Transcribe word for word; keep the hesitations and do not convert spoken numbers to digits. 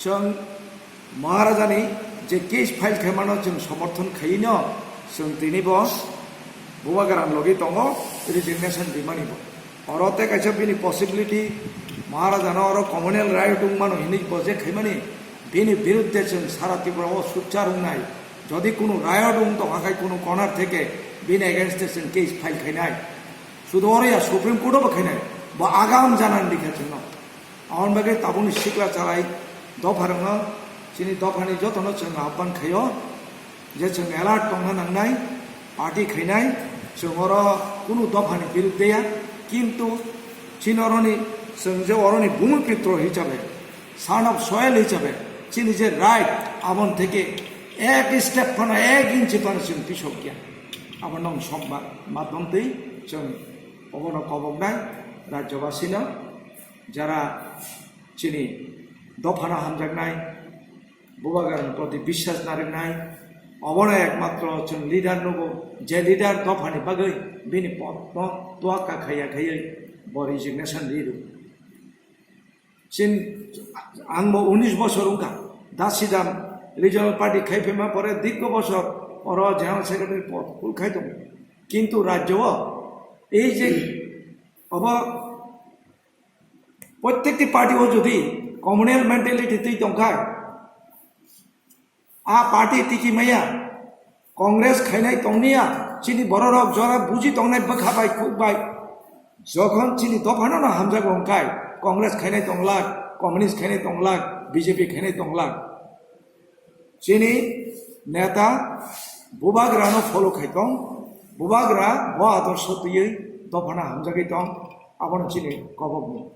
Chwng Maharajani je case file khaimano chwng somorthon khaino, chwng tinibo Bubagrani logi tongo, resignation rimanibo. Oro tei kaisa bini possibility, Maharajano oro communal riot wngmano hinwi bo je khaimani, bini birudde chwng sara Tripura o sukchar wngnai. Jodi kunu riot wng tongkha khai kunu corner theke bini against e chwng case file khainai. Sudu oro ya Supreme Court o bo khainai. Bo agam janani dikha chwngno. Aboni bagwi tabukni sikla chalai dopharokno, chini dophani jotono chwng ahban khaio je chwng alert tongna nangnai, party khainai, chwng oro kunu dophani birudde ya, kintu chini oroni chwng je oroni bhumiputro hisabe, son of soil hisabe, chini je right, aboni theke ek step phano, ek inchi phano chwng pisokya. Abono chwng somba madhom twi chwng obono koboknai rajyabasino, jara chini dophano hamjaknai, Bubagrani proti biswas narwknai, obono ekmatro chwng leader nugo, je leader dophani bagwi bini podno tuakka khaiya khaiwi bo resignation rirw. Chin, ang bo unis bosor wngkha, dasidam regional party khai phaima pore dirgho bosor oro general secretary pod full khai tongo. Kintu rajyo o ei je obo prottekti party o jodi communal mentality twi tongkha, a party tiki maya, Congress khainai tongniya, chini bororok jora buji tongnai bwkha bai khuk bai. Jokhon chini dophano no hamjago wngkhai, Congress khainai tonglak, Communist khainai tonglak, B J P khainai tonglak. Chini neta Bubagrano follow khai tong, Bubagra bo adorsho twiwi dophano hamjagwi tong, abono chini kobokni.